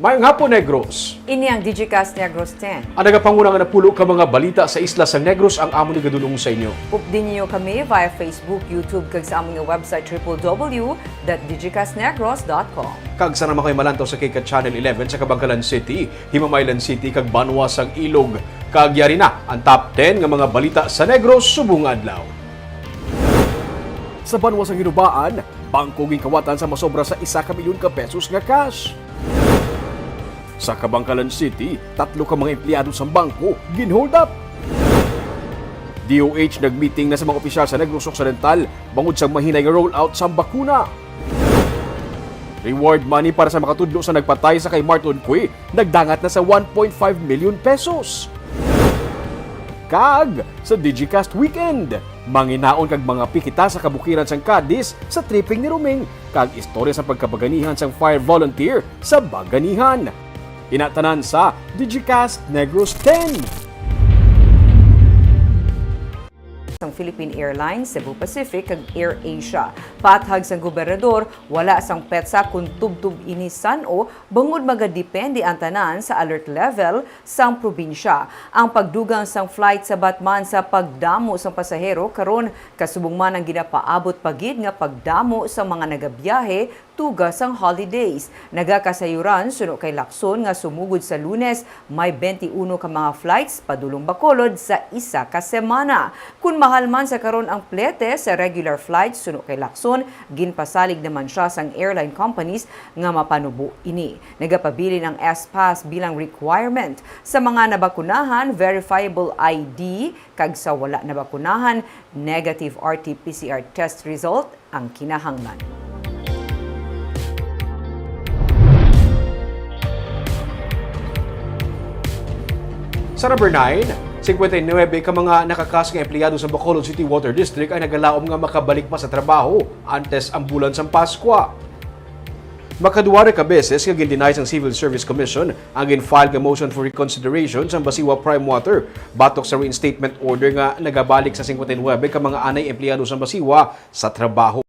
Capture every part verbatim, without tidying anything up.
Maayong hapon, Negros. Ini ang Digicast Negros ten. Ang nagapanguna nga napulo ka mga balita sa isla sang Negros ang amon igadul-ong sa inyo. Updi ninyo kami via Facebook, YouTube, kag sa amon nga website, triple W dot digicastnegros dot com. Kag sa naman kayo malantaw sa K C A T Channel eleven sa Kabankalan City, Himamaylan City, kag Banwa sang Ilog. Kag yari na ang top ten nga mga balita sa Negros subong adlaw. Sa Banwa sang Hinubaan, bangko ginkawatan sa masobra sa isa ka milyon ka pesos nga cash. Sa Kabankalan City, tatlo ka mga empleyado sang bangko gin-hold up. D O H nagmeeting na sa mga opisyal sa Negros Occidental bangod sa mahinay nga rollout sang bakuna. Reward money para sa makatudlo sa nagpatay sa kay Marton Cui nagdangat na sa one point five million pesos. Kag sa Digicast Weekend, manginaon kag mangapi kita sa kabukiran sang Cadiz sa tripping ni Roming, kag istorya sa pagkabaganihan sang fire volunteer sa Baganihan. Ina tanan sa Digicast Negros ten. Sang Philippine Airlines, Cebu Pacific, kag AirAsia. Paathag sang gobernador, wala sang petsa kon tubtob ini san-o, bangod magadepende ang tanan sa alert level sang probinsya. Ang pagdugang sang flight sabat man sa pagdamo sang pasahero karon, kasubong man ang ginapaabot pa gid nga pagdamo sa mga nagabiyahe tuga sang holidays. Nagakasayuran suno kay Lacson nga sumugod sa Lunes, may twenty-uno ka mga flights padulong Bacolod sa isa ka semana. Kun mahal man sa karon ang plete sa regular flights suno kay Lacson, ginpasalig naman siya sang airline companies nga mapanubo ini. Nagapabilin ang S-PASS bilang requirement sa mga nabakunahan, verifiable I D, kag sa wala nabakunahan, negative R T P C R test result ang kinahanglan. Sa number nine, singkwenta y nuebe ka mga nakakas nga empleyado sa Bacolod City Water District ang nagalaom nga makabalik pa sa trabaho antes ang bulan sang Paskwa. Makaduwa ra ka beses nga gin-deny sang Civil Service Commission ang gin-file nga motion for reconsideration sang Basiwa Prime Water batok sa reinstatement order nga nagabalik sa singkwenta y nuebe ka mga anay empleyado sang Basiwa sa trabaho.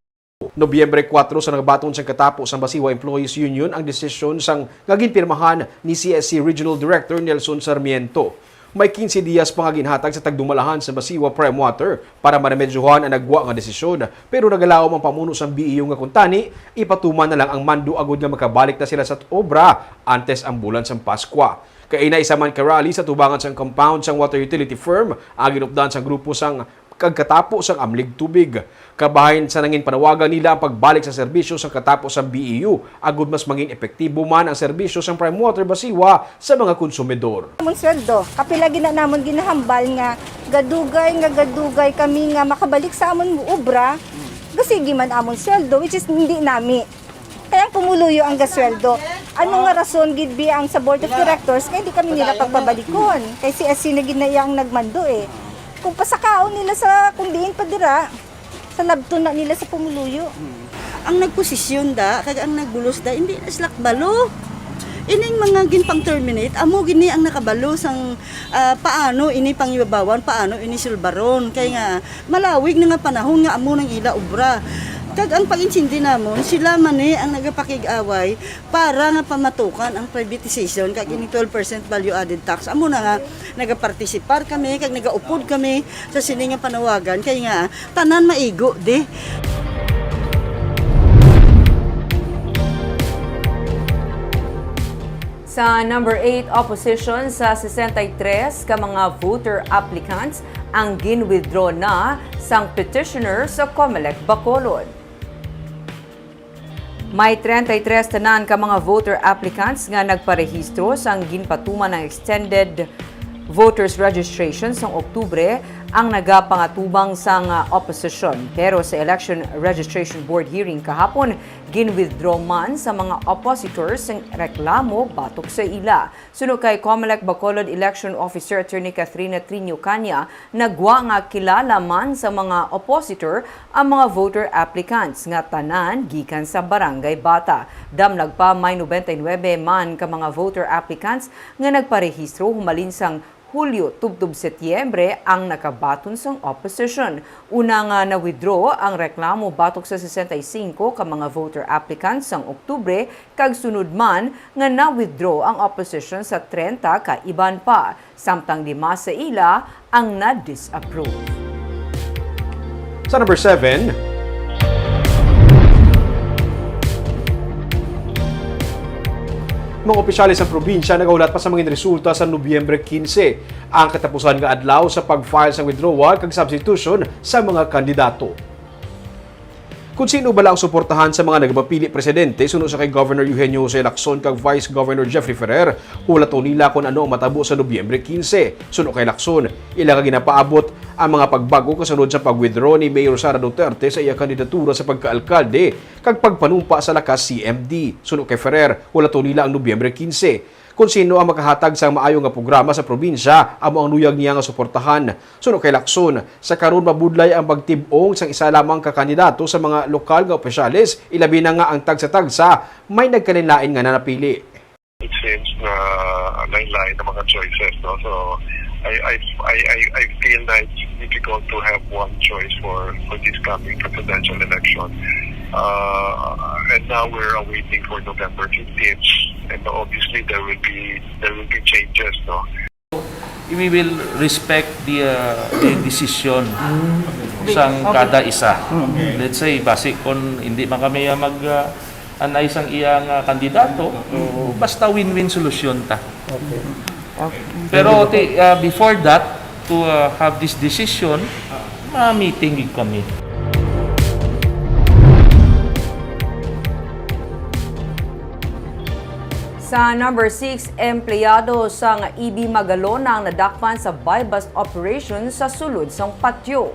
Nobyembre kuwatro, sa nagabaton sang katapo sang Basiwa Employees Union ang desisyon sang nga ginpirmahan ni C S C Regional Director Nelson Sarmiento. May quince dias pa nga ginhatag sa tagdumalahan sa Basiwa Prime Water para maremedyohan ang nagwa nga desisyon, pero nagalaom ang pamuno sang B E U nga kuntani ipatuman na lang ang mando agud nga makabalik na sila sa obra antes ang bulan sang Paskwa. Kaina, isa man ka rally sa tubangan sang compound sang water utility firm ang ginupdan sang grupo sang kag katapo sang amlig tubig. Kabahin sa nangin panawagan nila ang pagbalik sa serbisyo sang katapo sang B E U, agud mas mangin epektibo man ang serbisyo sang Prime Water Basiwa sa mga konsumidor. Amon sweldo, kapila gid na namon ginahambal nga gadugay nga gadugay kami nga makabalik sa amon obra, gasigi man amon sweldo, which is hindi nami. Kay ang pumuluyo ang gasweldo. Ano nga rason gid bi ang sa Board of Directors kay di kami nila pagpabalikon? Kay C S C na gid na iya ang nagmando eh. Kung pasakaon nila sa kung diin pa dira, sa labton na nila sa pumuluyo. Ang nagposisyon da, kag ang nagbulos da, hindi na sila kabalo. Ining mga ginpang-terminate, amo gini ang nakabalo sang, ah, paano ini pangyabawan, paano ini sulbaron. Kay nga, malawig na nga panahon nga amo nang ila obra. Kag ang pag-intindi namon, sila man ni ang nagapakig-away para nga pamatukan ang privatization kag ining twelve percent value added tax. Amo na nga, nagapartisipar kami, kag nagaupod kami sa sini nga panawagan. Kay nga, tanan maigo di. Sa number eight, opposition sa sesenta y tres ka mga voter applicants ang gin-withdraw na sang petitioner sa Comelec Bacolod. May treinta y tres tanan ka mga voter applicants nga nagparehistro sang ginpatuman ang extended voters registration sang Oktubre ang nagapangatubang sang, ah, opposition. Pero sa Election Registration Board hearing kahapon, gin-withdraw man sa mga oppositors ang reklamo batok sa ila. Suno kay Comelec Bacolod Election Officer Attorney Cathrina Triño Caña, nagwa nga kilala man sa mga oppositor ang mga voter applicants nga tanan gikan sa Barangay Bata. Damlag pa, may nobenta y nuebe man ka mga voter applicants nga nagparehistro humalin sang Hulyo tubtob Setyembre ang nakabaton sang opposition. Una nga na-withdraw ang reklamo batok sa sesenta y cinco ka mga voter applicants sang Oktubre, kag sunod man nga na-withdraw ang opposition sa trenta ka iban pa, samtang lima sa ila ang na-disapprove. Sa number seven, mga opisyales sa probinsya nagahulat pa sa mga resulta sa Nobyembre quince, ang katapusan nga adlaw sa pag-file sang withdrawal kag substitution sa mga kandidato. Kon sino bala ang suportahan sa mga nagapapili presidente suno sa kay Governor Eugenio Jose Lacson kag Vice Governor Jeffrey Ferrer, hulaton nila kon ano ang matabo sa Nobyembre quince. Suno kay Lacson, ila nga ginapaabot ang mga pagbag-o kasunod sa pag-withdraw ni Mayor Sara Duterte sa iya kandidatura sa pagkaalkalde kag pagpanumpa sa Lakas C M D. Suno kay Ferrer, hulaton nila ang Nobyembre quince. Kon sino ang makahatag sang maayo nga programa sa probinsya, amo ang luyag niya nga suportahan. Suno kay Lacson, sa karon mabudlay ang pagtib-ong sang isa lamang ka kandidato sa mga lokal nga opisyales, ilabi na nga ang tagsa-tagsa may nagkalainlain nga nanapili. It seems na lain-lain ang mga choices, no? So, I, I, I, I, I feel na it's difficult to have one choice for, for this coming presidential election. Uh, and now we're awaiting for November fifteenth, and obviously there will be, there will be changes, no? We will respect the, uh, the decision sang kada isa. Let's say, basi kung hindi man kami, uh, mag, uh, anay sang iyang, uh, kandidato, basta win-win solusyon ta. Okay. Pero ti-, uh, before that, to, uh, have this decision, ma-meeting gid kami. Sa number six, empleyado sang E B Magalona ang nadakpan sa buy-bust operation sa sulod sang Patio.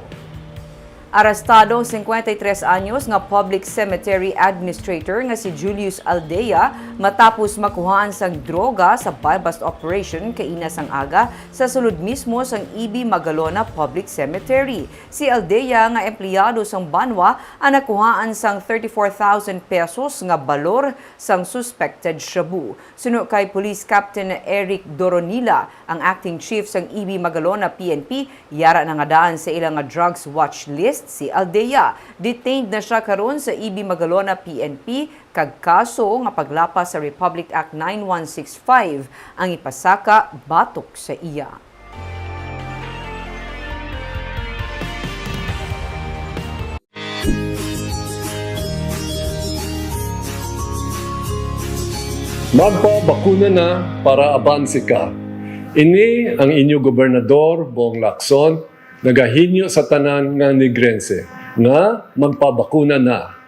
Arestado ang cincuenta y tres anyos nga public cemetery administrator nga si Julius Aldea matapos makuhaan sang droga sa buy-bust operation kaina sang aga sa sulod mismo sang E B Magalona Public Cemetery. Si Aldea, nga empleyado sang banwa, ang nakuhaan sang thirty-four thousand pesos nga balor sang suspected shabu. Suno kay Police Captain Eric Doronila, ang acting chief sang E B Magalona P N P, yara na nga daan sa ila nga drugs watch list si Aldea. Detained na sia karon sa E B Magalona P N P kag kaso nga paglapas sa Republic Act nine one six five ang ipasaka batok sa iya. Magpabakuna na para abanse ka. Ini ang inyo gobernador, Bong Lacson, nagahinyo sa tanan nga Negrense nga magpabakuna na.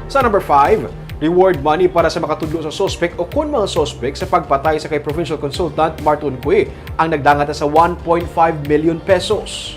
Sa number five, reward money para sa makatudlo sa suspek o kon mga suspek sa pagpatay sa kay Provincial Consultant Marton Cue ang nagdangat na sa one point five million pesos.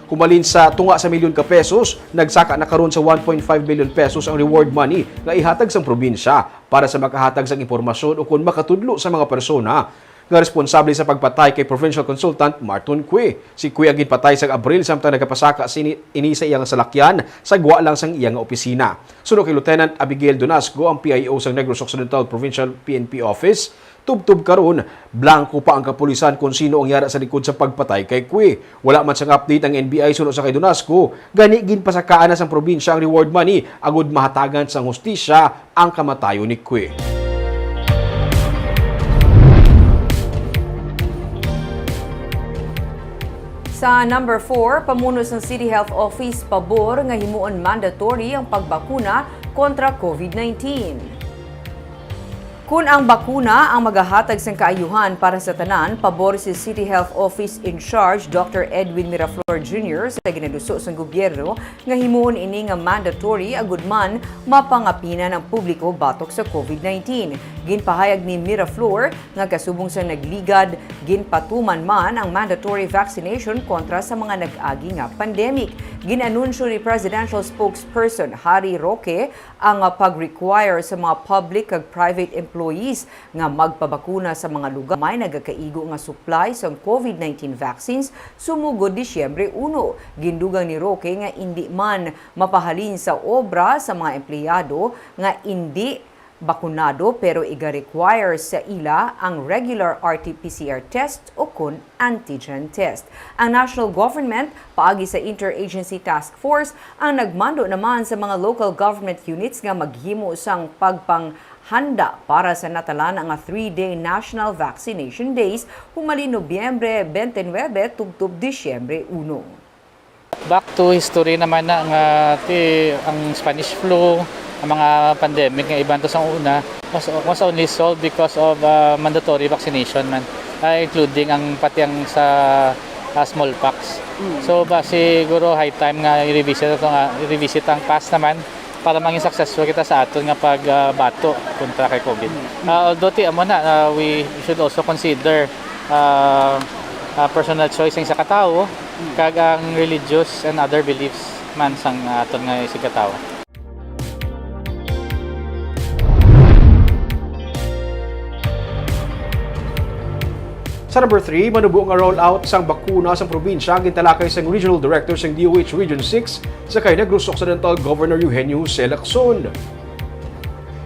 Humalin sa tunga sa milyon ka pesos, nagsaka na karon sa one point five million pesos ang reward money nga ihatag sang probinsya para sa makahatag sang impormasyon o kon makatudlo sa mga persona nga responsable sa pagpatay kay Provincial Consultant Marton Cue. Si Cue ang ginpatay sang Abril samtang nagapasaka sini, ini sa iyang salakyan sa gwa lang sang iya nga opisina. Suno kay Lieutenant Abigail Donasco, ang P I O sang Negros Occidental Provincial P N P Office, tubtob karon, blanko pa ang kapulisan kon sino ang yara sa likod sa pagpatay kay Cue. Wala man sang update ang N B I suno sa kay Donasco, gani ginpasakaan na sang probinsya ang reward money agud mahatagan sang hustisya ang kamatayon ni Cue. Sa number four, pamuno sang City Health Office pabor nga himuon mandatory ang pagbakuna kontra COVID nineteen. Kun ang bakuna ang magahatag sang kaayuhan para sa tanan, pabor si City Health Office in Charge, Doctor Edwin Miraflor Junior, sa ginaduso sang gobyerno nga himuon ini nga mandatory agud man mapangapinan ang publiko batok sa COVID nineteen. Ginpahayag ni Miraflor nga kasubong sang nagligad Ginpatuman man ang mandatory vaccination kontra sa mga nag-agi nga pandemic. Gin-anunsyo ni Presidential Spokesperson Harry Roque ang pag-require sa mga public kag private employees nga magpabakuna sa mga lugar may nagakaigo nga supply sang COVID nineteen vaccines sumugod Disyembre uno. Gindugang ni Roque nga indi man mapahalin sa obra sa mga empleyado nga indi bakunado, pero iga-require sa ila ang regular R T P C R test o kon antigen test. Ang national government, paagi sa Interagency Task Force, ang nagmando naman sa mga local government units nga maghimo sang pagpanghanda para sa natalan nga three-day National Vaccination Days, humalin Nobyembre twenty-nine tubtob Disyembre uno. Back to history naman na nga ti, ang Spanish flu, ang mga pandemic nga iban to sa una, was, was only solved because of, ah, mandatory vaccination man, ah, including ang pati ang sa, ah, smallpox. Mm. So, ba, siguro high time nga i-revisit ato nga, i-revisit ang past naman para maging successful kita sa aton nga pag, ah, bato kontra kay COVID. Mm. Ah, although ti amo na, ah, we should also consider, ah, ah, personal choice sang isa ka tawo, kag ang religious and other beliefs man sang aton nga isigkatawo. Sa number three, manubo nga rollout sang bakuna sang probinsya ang gintalakay sang Regional Director sang D O H Region six sa kay Negros Occidental Governor Eugenio Jose Lacson.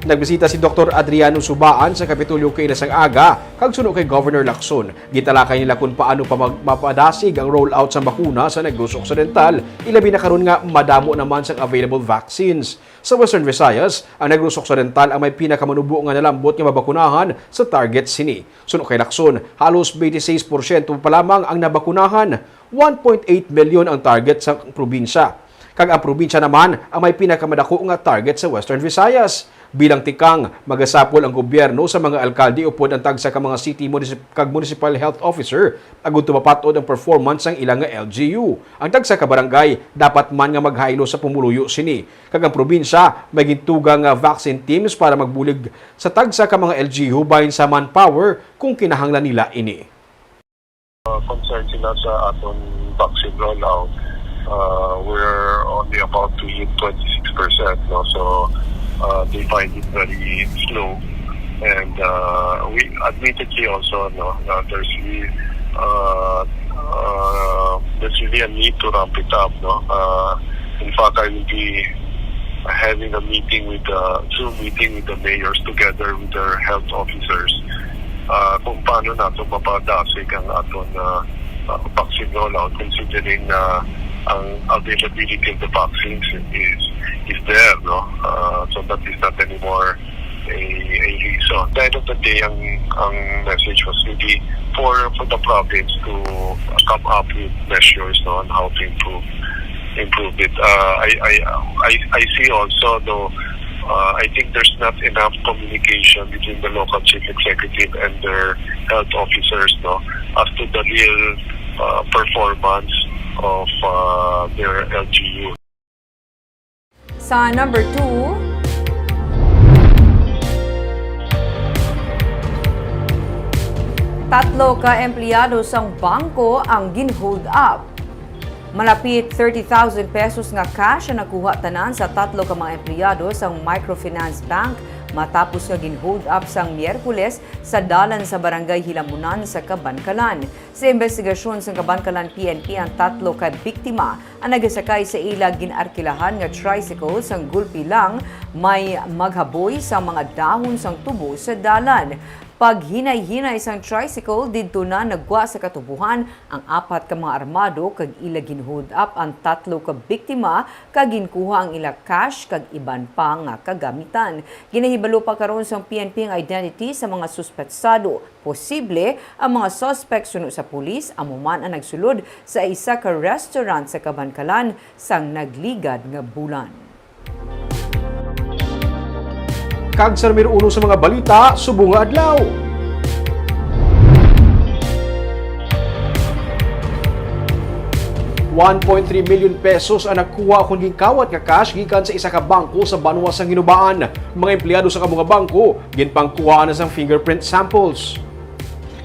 Nagbisita si Doktor Adriano Subaan sa Kapitolyo kaina sang aga, kag suno kay Governor Lacson, gintalakay nila kung paano pa mag-, mapadasig ang rollout sang bakuna sa Negros Occidental, ilabi na karon nga madamo naman sang available vaccines. Sa Western Visayas, ang Negros Occidental ang may pinakamanubo nga nalambot nga mabakunahan sa target sini. Suno kay Lacson, halos twenty-six porsyento pa lamang ang nabakunahan. One point eight milyon ang target sa probinsya. Kag ang probinsya naman ang may pinakamadako nga target sa Western Visayas. Bilang tikang, magasapol ang gobyerno sa mga alkalde upod ang tagsa ka mga city municip-, kag municipal health officer agud tumapatod ang performance sang ila nga L G U. Ang tagsa ka barangay dapat man nga maghaylo sa pumuluyo sini. Kag ang probinsya may gintugang nga vaccine teams para magbulig sa tagsa ka mga L G U bahin sa manpower kung kinahanglan nila ini. Uh, concern sila sa aton vaccine rollout. Uh, we're only about to hit twenty-six percent, no? So, uh, they find it very slow. And, uh, we admittedly also, no, uh, there's really, uh, uh, there's really a need to ramp it up, no? Uh, in fact, I will be having a meeting with the, Zoom meeting with the mayors together with their health officers. Ah, kung paano nato mapadasig ang aton, ah, ah, vaccine rollout, considering na ang availability of the vaccines is, is there, no? Ah, so that is not anymore a, a reason. At the end of the day, ang, ang message was really for, for the province to come up with measures, no, on how to improve, improve it. Uh, I, I, I, I see also, though, uh, I think there's not enough communication between the local chief executive and their health officers, no, as to the real, uh, performance of, uh, their L G U. Sa number two, tatlo ka empleyado sang bangko ang gin-hold up. Malapit thirty thousand pesos nga cash ang nakuha tanan sa tatlo ka mga empleyado sang Microfinance Bank matapos nga gin-hold up sang Miyerkules sa dalan sa Barangay Hilamunan sa Kabankalan. Sa imbestigasyon sang Kabankalan P N P, ang tatlo ka biktima ang nagasakay sa ila gin-arkilahan nga tricycle sang gulpi lang may maghaboy sang mga dahon sang tubo sa dalan. Paghinay-hinay sang tricycle, didto na nagwa sa katubohan ang apat ka mga armado kag ila gin-hold up ang tatlo ka biktima kag ginkuha ang ila cash kag iban pa nga kagamitan. Ginahibalo pa karon sang P N P ang identity sa mga suspetsado. Posible ang mga suspek suno sa pulis amo man ang nagsulod sa isa ka restaurant sa Kabankalan sang nagligad nga bulan. Kag sa numero uno sa mga balita subong nga adlaw. One point three million pesos ang nakuha kon ginkawat nga cash gikan sa isa ka bangko sa banwa sang Ginubaan. Mga empleyado sa kamo nga bangko, ginpangkuhaan na sang fingerprint samples.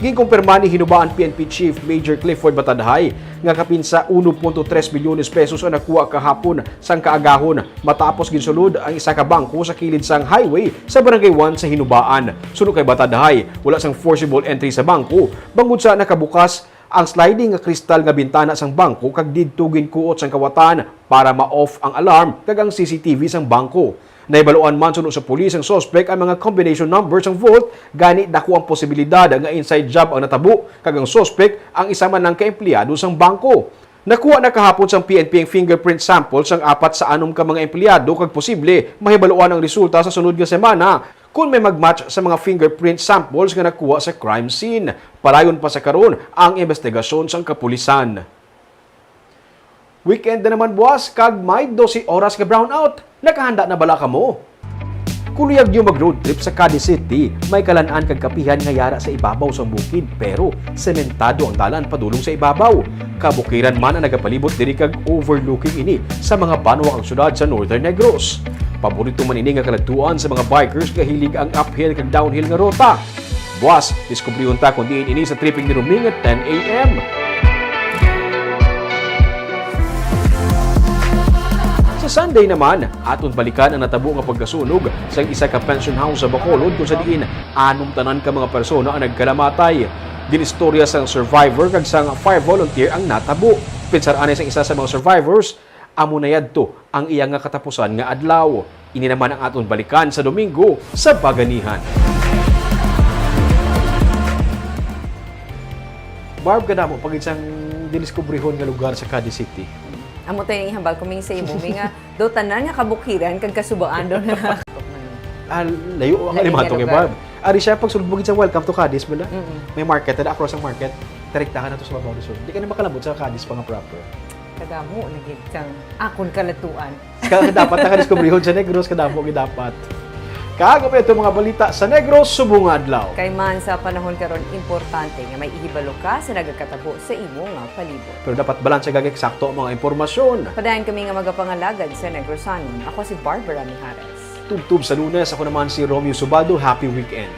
Ginkumpirma ni Hinubaan P N P Chief Major Clifford Batadhay nga kapin sa uno punto tres milyones pesos ang nakuha kahapon sang kaagahon matapos ginsulod ang isa ka bangko sa kilid sang highway sa Barangay one sa Hinubaan. Suno kay Batadhay, wala sang forcible entry sa bangko bangod sa nakabukas ang sliding nga kristal nga bintana sang bangko kag didto ginkuot sang kawatan para ma-off ang alarm kag ang C C T V sang bangko. Nahibaluan man suno sa pulis ang suspek ang mga combination number sang vault, gani dako ang posibilidad nga inside job ang natabo kag ang suspek ang isa man lang ka empleyado sang bangko. Nakuha na kahapon sang P N P ang fingerprint sample sang apat sa anom ka mga empleyado kag posible mahibaluan ang resulta sa sunod nga semana kon may mag-match sa mga fingerprint samples nga nakuha sa crime scene. Padayon pa sa karon ang investigasyon sang kapulisan. Weekend na naman, buwas, kag may dose oras nga brownout. Nakahanda na bala kamo? Kung luyag niyo mag-road trip sa Cadiz City, may kalan-an kag kapihan nga yara sa ibabaw sang bukid, pero sementado ang dalan padulong sa ibabaw. Kabukiran man ang nagapalibot diri kag overlooking ini sa mga banwa kag syudad sa Northern Negros. Paborito man ini nga kaladtuan sa mga bikers nga hilig ang uphill kag downhill nga ruta. Buwas, diskubrihon ta kon diin ini sa tripping ni Roming at ten A M. Sa Sunday naman, aton balikan ang natabo nga pagkasunog sa isa ka pension house sa Bacolod, kung sa diin anom tanan ka mga persona ang nagkalamatay. Ginistorya sang survivor kag sang fire volunteer ang natabo. Pinsar anay sang isa sa mga survivors, amo na yadto ang iya nga katapusan nga adlaw. Ini naman ang aton balikan sa Domingo sa Baganihan. Barb, kadamo pa gid sang diniskubrihon nga lugar sa Cadiz City. Amo tayo yung ihambal ko, Ming, sa imo, Ming, nga do tanan nga kabukiran kag kasubaan do na. Ah, layo ang Layo alimanto nga kay lugar. Barb. Ari siya, pag sulod mo gid sa Welcome to Cadiz, bala? Mm-mm. May market, na across ang market, direktahan na to sa Babaw Luzon. Di ka na makalabot sa Cadiz pa nga proper. Kadamo na gid kang akon kalatuan. Ka-, dapat nakadiskubrihon sa Negros, kadamo gid dapat. Kag, amo ito mga balita sa Negros subong nga adlaw. Kay man sa panahon karon, importante nga may ihibalo ka sa nagakatabo sa imo nga palibot. Pero dapat balanse kag eksakto ang mga impormasyon. Padayon kami nga magapangalagad sa Negrosanon. Ako si Barbara Mijares. Tubtob sa Lunes, ako naman si Romeo Subado. Happy weekend.